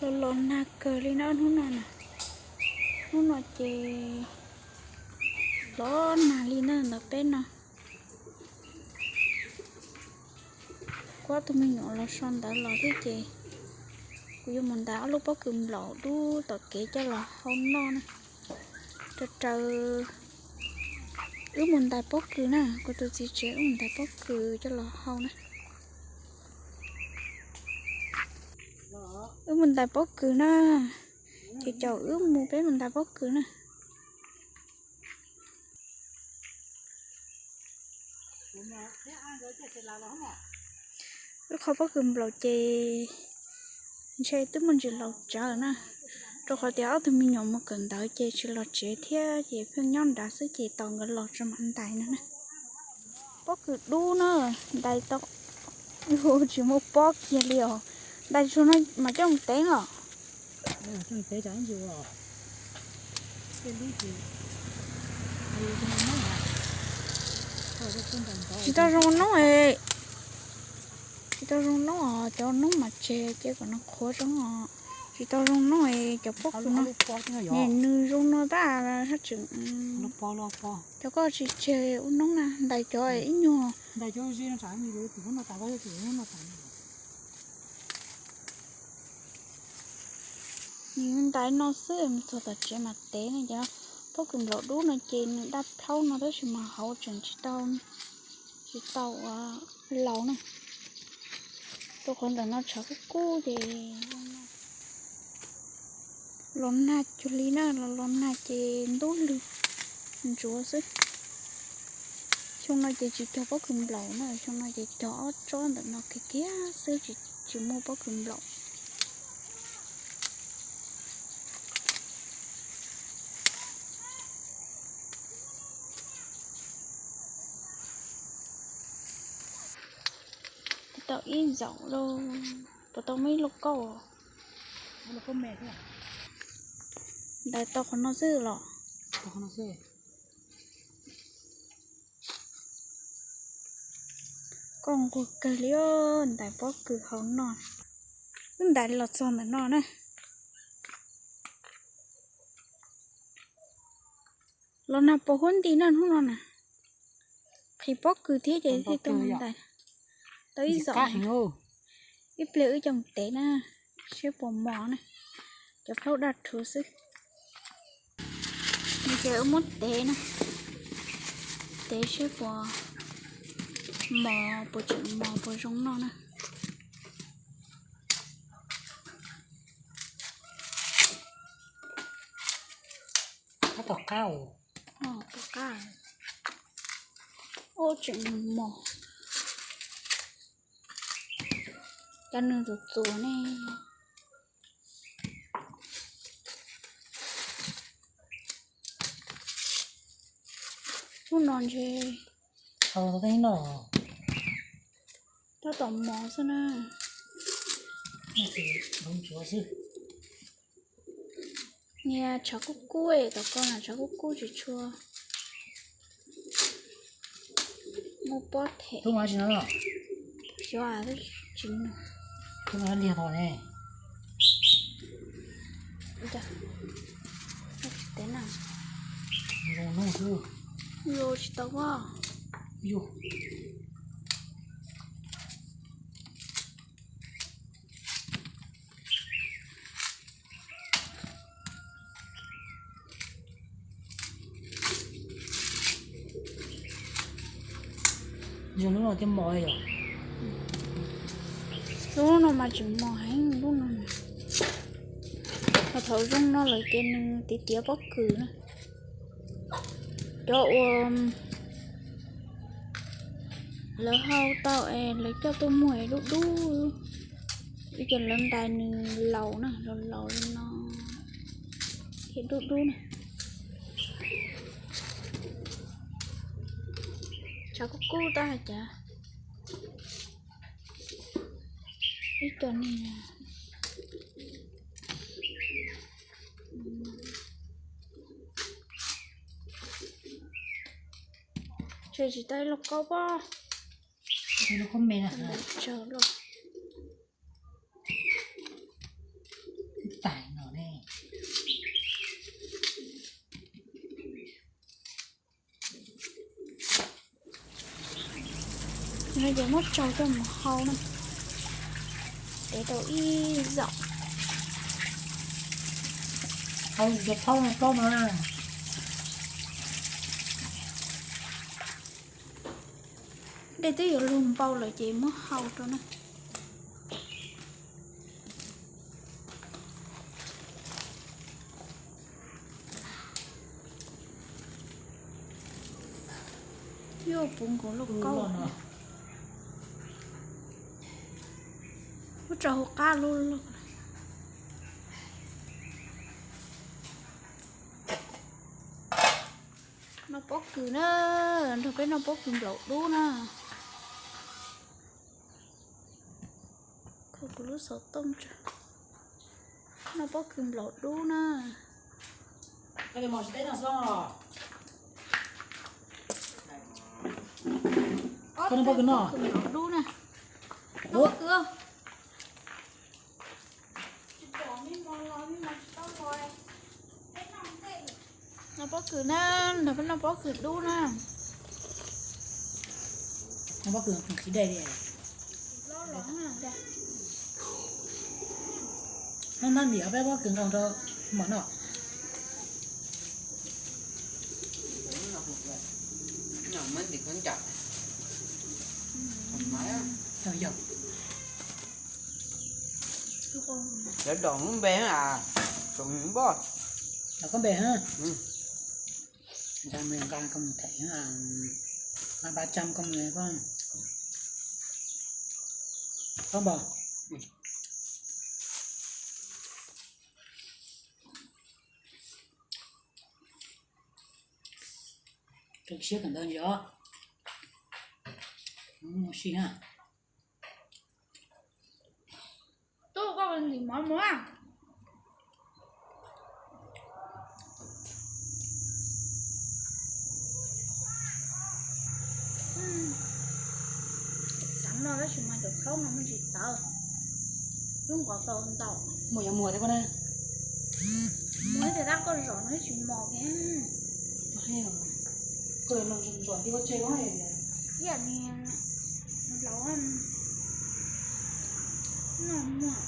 Los los nag kawg li na hnub no na. Hnub no ces los nag li na ntawm peb no. Kuv ob tug me nyuam los so ntawd los thiab ces kuv yuav mus ntais ob lub pob kws nplaum dub tom kev coj los hau noj na. Raws raws wb mus ntais pob kws na, kuv tus txiv tsev wb mus ntais pob kws coj los hau na. Wb mus ntais pob kws na, ces caum wb mus peb mus ntais pob kws na. Wb qhov pob kws nplaum ces ntshe twb muaj ntsis laus tsawv na, rau qhov tias ob tug me nyuam mus kawm ntawv ces tsis los tsev thiab ces pheej nyob nrad xwb ces tos nkawd los tso mam ntais no na. Pob kws dub na, ntais tau, yus tsis muaj pob kiag li os. Ntais tsuag no mas coj mus tev os. Tsis tau zoo noob es, tsis tau zoo noob os, cov noob mas tseg ces kom nws qhuav zoo os. Tsis tau zoo noob es cov pob kws no, nws zoo no tab haj tseem cov koj tsis tseg ua noob na, ntais cov ib nyuag. Nws ntais no xwb mus txog tom tsev mas tev na. Cov pob kws nplaum dub no ces nws daj plhaub no tab sis mas hauv tseem tsis tau, tsis tau ua laus na. Rau qhov ntawm no tshav kub kub ces los nag cuag li na, los los nag ces ntub lug ntsuav xwb. Xyoo no ces tsis cog pob kws nplaum na, xyoo no ces cog ob tsob ntawm no kiag kiag xwb, tsis muaj pob kws nplaum. Tau ib zaum lauj, puas tau muaj ib lauj kaub? Ntais tau qhov no xwb los? Koj nquag kawg li os, ntais pob kws hauv no. Wb ntais los txog ntawm no na. Los nag puas huab nti na hnub no na. Qhib pob kws thiab ces thiaj tau ntais tau ib zaum. Ib pliag wb coj mus tev na, seb puas mos na. Cov plaub daj rhuv xwb. Ces wb muab tev na, tev seb puas mos, puas tseem mos puas zoo noj na. Tom qab, tom qab, ua tseem mos. Cov nws txuas txuas ne. Hnub no ntshe tab tom mos xwb na. Niag tshav kub kub es tom ko na, tshav kub kub tsis tshua muaj pob them. Xyov tsis nug. Tsis tau na. Yus tsis tau a. Zoo lub no thiaj mos yom. Lub no mas tseem mos heev lub no. Ho thaum zoo no lawm ces nws tiav tiav pob kws na. Cov uas lawv hau tau es lawv coj tuaj muag es dub dub, ib co lawv ntais nws laus na, laus laus li no thiab dub dub na. Tshav kub kub tab hais cas ib co niag tseg tsis tau ib lauj kaub pob. Tsawg lauj. No ces muab tsau coj mus hau na, tev rau ib zaug. Hau tsis tau thaub no plaub no na. Dej twb yuav luag npau lawm ces muab hau rau na. Yuav puv nkaus lauj kaub. Muab tso hauv qab lub lauj. Noj pob kws na, nrog peb noj pob kws nplaum dub na. Kho kuv lub xov tooj tso. Noj pob kws nplaum dub na. Koj noj pob kws no? Nplaum dub na. Noj pob kws. Noj pob kws na, nrog peb noj pob kws dub na. Noj pob kws qhib dej li. Noj ntab ntim peb pob kws nqos rau mam noj. Yog. Lawv dom lub npe a, tsoom npoj. Dom koj npe a. Nqa koj mus them, nqa ba trăm koj mus, koj npog. Koj siab kawm ntawv ntsis os. Mus si na. Tub, koj ntim mov mus a. Xav noj tab sis mas cov plaub no muaj tsis tawv, twb nqos tau ntau. Muaj yuav muag thiab koj na. Muag ib tes tab koj zom no ib tsis mos thiab. Koj zom ti koj tse koj. Ib yam li laus noj muag.